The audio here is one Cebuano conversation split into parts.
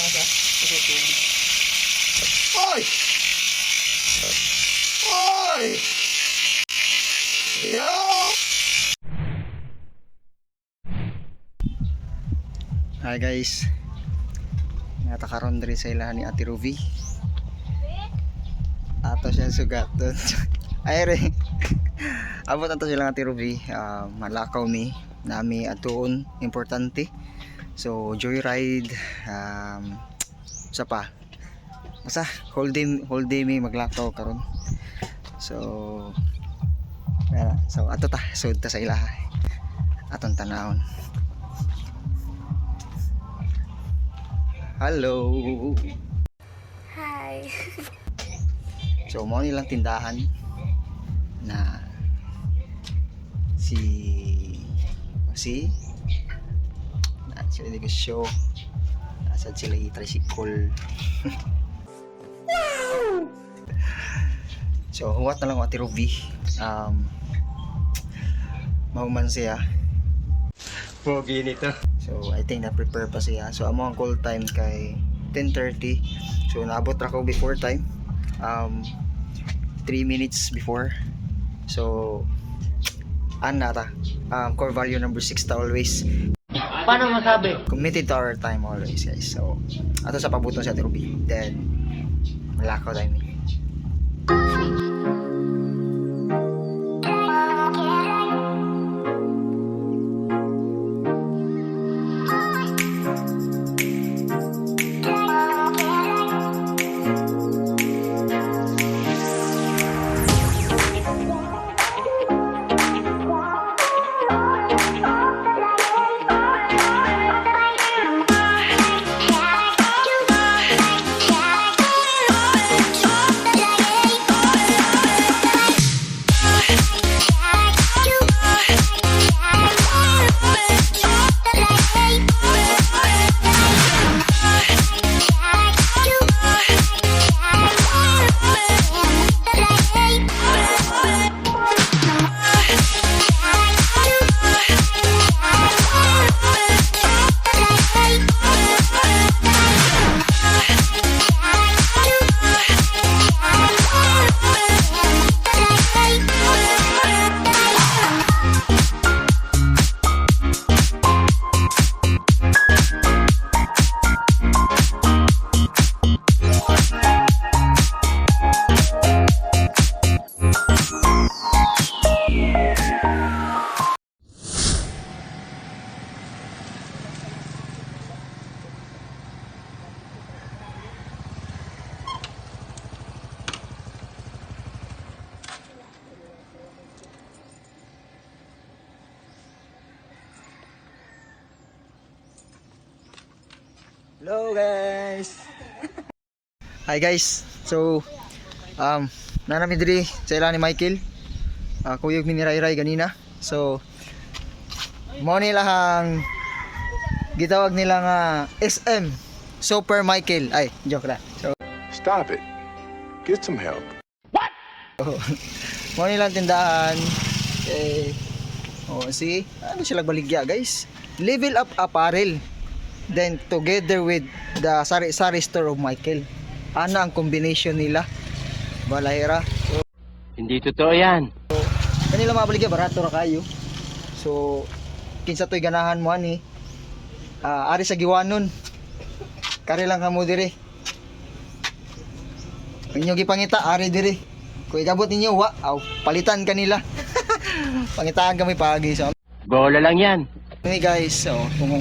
Asa? Asa tubig? Oy! Oy! Yo! Hi guys. Nata karon diri sa ilahan ni Ate Ruby. Ato siya sugaton. Ay re. Abot ato sila Ate Ruby. Ah, malakaw mi nami atuon importante. So joyride sa pa. Basta whole day mi maglakaw karon. So wala. So ato ta sud ta sa ilaha. Atong tanawon. Hello. Hi. So mao nilang tindahan na si si na sila negosyo, nasa sila yung tricycle. So huwat na lang ako, Ate Ruby, mahuman siya. Pogi nito. So I think na prepare pa siya. So amo ang call time kay 10:30. So naabot ra ko before time. 3 minutes before. So ana ta. Core value number 6 ta always. Paano masabi? Committed to our time always, guys. So ato sa pabuton sa Ate Ruby. Then malakaw tayo ni. Hello guys. Hi guys. So nanami diri sa ila ni Michael. Kuyog mi ni Ray Ray ganina. So mo nila ang gitawag nila nga SM Super Michael. Ay, joke ra. So Stop it. Get some help. mo nila ang tindahan. Eh, oh, see? Ano sila baligya, guys? Level Up Apparel. Then together with the Sari Sari Store of Michael. Ano ang combination nila? Balahira. So, Hindi totoo yan. kanila mabaligya barato ra kayo. So kinsa to'y ganahan mo ani? Ah, ari sa Giwanon. Kari lang kamo diri. Inyo gipangita ari diri. Kung ikabot ninyo wa, aw palitan kanila. Pangitaan kami pagi so. Bola lang yan. Hey guys, so kung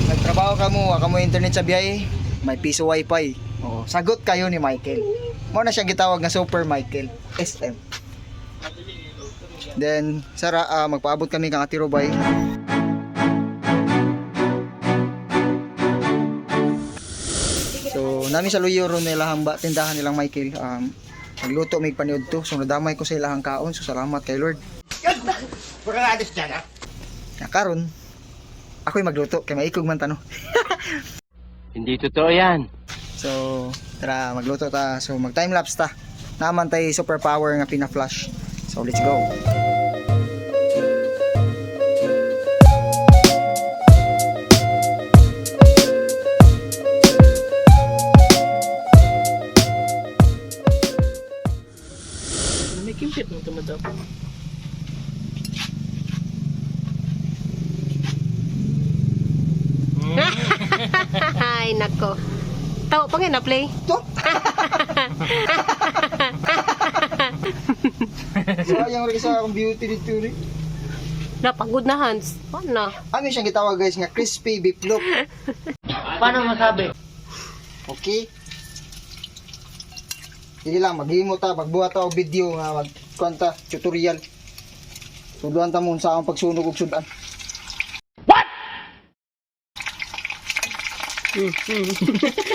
nagtrabaho ka mo, wa ka mo internet sa biyahe, may piso wifi. Oh, sagot kayo ni Michael. Mo na siyang gitawag nga Super Michael SM. Then sara magpaabot kami kang Ate Rubay. So nami sa luyo ron nila hamba tindahan nilang Michael. Nagluto mig paniud to. So nadamay ko sa ilahang kaon. So salamat kay Lord. Na karon ako'y magluto kay maikog man tano. Hindi totoo yan. So tara magluto ta. So mag time lapse ta. Naman tay superpower nga pina-flash. So let's go. Higpit mo ito, madam. Ay, nako. Tawa pa nga na play. To? Sayang rin sa akong beauty dito rin. Napagod na Hans. Paano? Ano siyang gitawag guys nga crispy beef loaf. Paano masabi? Okay? Dili lang maghimo ta, magbuhat ta og video nga magkuan ta tutorial. Tudluan ta mo unsa ang pagsunog og sudan.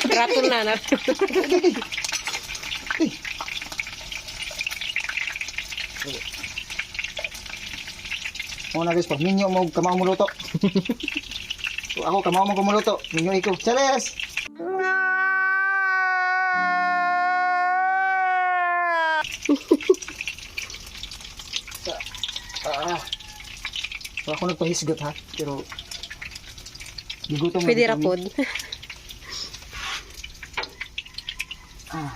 Raton na na. Mo na guys, pag minyo mo kamao mo luto. So, ako kamao mo kumuluto. Minyo ikaw. Chares! Ah. Wala ako nagpahisgot ha, pero gigutom na Pwede gid ra kami. pod. Ah.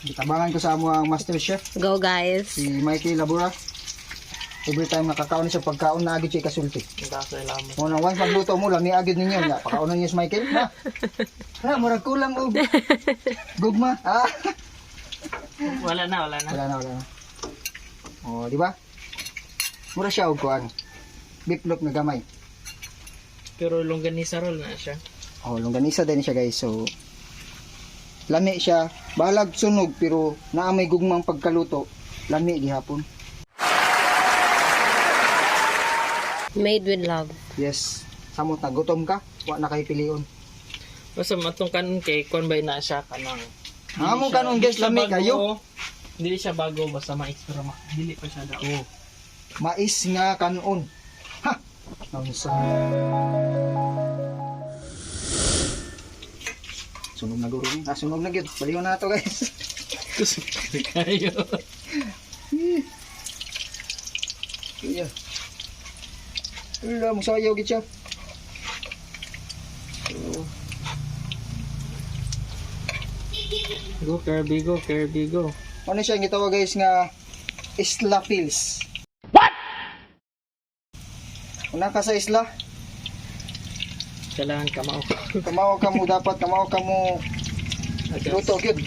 Gitabangan ko sa amo ang master chef, Go guys. si Mikey Labura. Every time nakakaon siya pagkaon na agad siya kasulti. Salamat. Mo nang once magluto mo lami agad ninyo nya pakaonon niyo si Michael na. Na murag kulang og gugma. Ah. Wala na, wala na. Wala na, wala na. Oh, di ba? Mura siya og kuan. Beef loaf na gamay. Pero longganisa roll na siya. Oh, longganisa din siya guys. So lami siya. Balag sunog pero naa may gugmang pagkaluto. Lami gihapon. Made with love. Yes. Samot na gutom ka, wa na kay pilion. Basta matong kanon kay kuan ba na siya kanang. Amo kanon guys, Dili siya lami bago. kayo. Dili siya bago basta mais pero dili pa siya dao. Mais nga kanon. Ha. Naunsa. Sunog na guro ni. Ah, sunog na gyud. Baliw na to guys. Kusog kayo. Iya. Wala, musayaw gid siya. Go Kirby, go Kirby, go. Ano siya ang gitawag guys nga Isla Pills. What? Una ka sa isla, Kailangan kamao. kamao ka mo dapat, kamao ka mo luto gyud.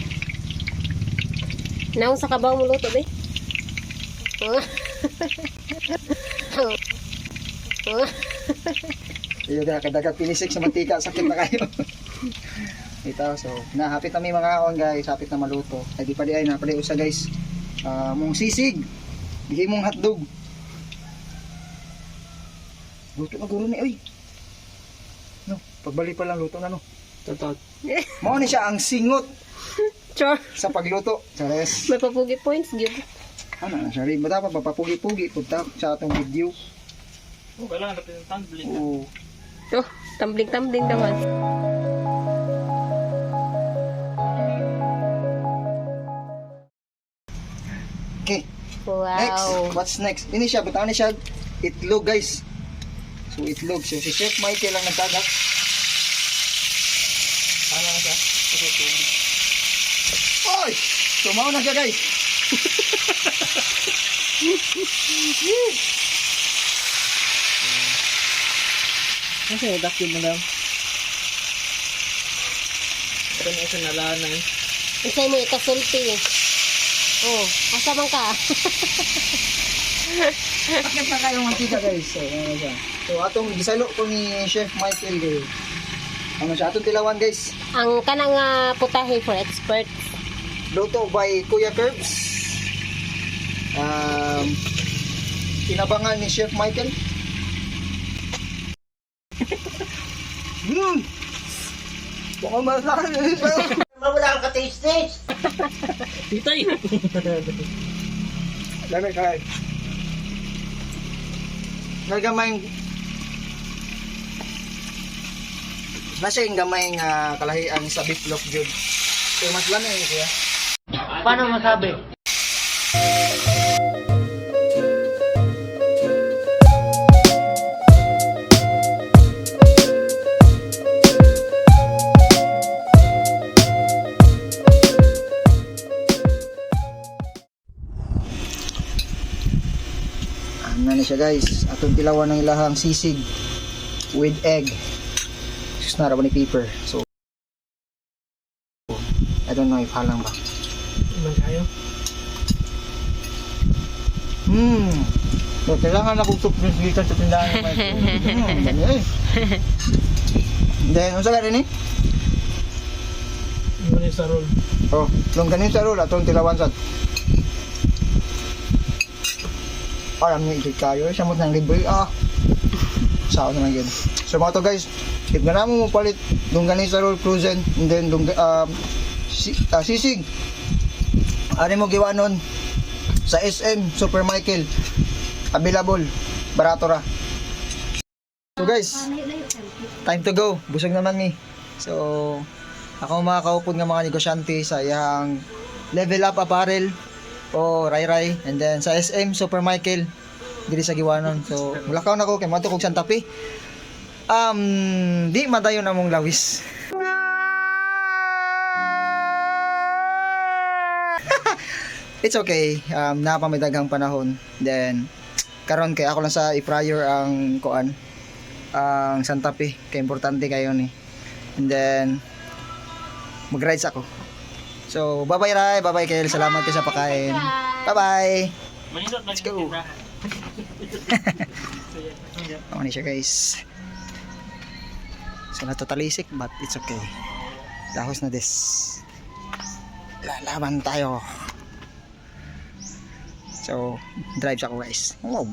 Naong sa kabaw mo luto be. Iyo ka kadagat pinisik sa mantika, sakit na kayo. Ito, so, na hapit na may mga on guys, hapit na maluto. Ay di pa di ay na pa di usa guys. Ah, mong sisig. Bigay mong hotdog. Luto na guro ni oy. No, pagbalik pa lang luto na no. Totoo. Mao ni siya ang singot Char. sa pagluto. Chares. May papugi points gyud. Ano na siya rin. Bata pa papapugi-pugi punta sa atong video. Oh, kailangan natin ng tumbling. Oo. Oh, tumbling-tumbling naman. Okay. Wow. Next, what's next? Ini siya, butangan ni siya itlog guys. So itlog. So si Chef Michael ang nagtagak. Ano na siya? Okay, tubig. Oy! Tumaw na siya guys. Kasi dakyo madam. Ito na siya nalanay. Unsay mo ikasulti? Oh, asa man ka? Akit na kayong mantika guys. So, ano siya. So atong gisalo ko ni Chef Michael guys. Ano siya? Atong tilawan guys. Ang kanang putahe for experts. Luto by Kuya Curbs. Tinabangan ni Chef Michael. Baka masakit. Wala kang ka-taste-taste. Titay! Lami kay. Nagamay Nasa yung gamay nga kalahian sa beef loaf jud. So mas lami eh kuya. Paano masabi? siya, guys. Atong tilawan ng ilahang sisig with egg. Sus na ni paper. So I don't know if halang ba. Man kayo. So, kailangan akong soft drinks gikan sa tindahan ni Michael. Dami eh. Then, unsa ka rin eh? Yun sa roll. Oh, longganisa roll atong tilawan sad. Alam niyo ikit kayo, samot ng libre ah. Sao na lang yun. So mga to guys, if gana mo palit longganisa roll frozen and then sisig. Ani mo giwanon sa SM Super Michael. Available. Barato ra. So guys, time to go. Busog naman mi. So, ako mga kaupod nga mga negosyante sa iyang Level Up Apparel o Rai Rai and then sa SM Super Michael diri sa Giwanon. So, mulakaw na ko kay moadto kog Santa Fe. Di madayon among lawis. It's okay. Naa pa may daghang panahon. Then karon kay ako lang sa i-prior ang kuan ang Santa Fe kay importante kayo ni. And then mag-rides ako. So, bye-bye Rai, bye-bye Kel. Salamat kayo sa pakain. Bye-bye. Manindot lang Let's go. yung tindahan. Ako ni siya, guys. So, natotalisik but it's okay. Lahos na this. Lalaban tayo. So, drive sa ako, guys. Wow.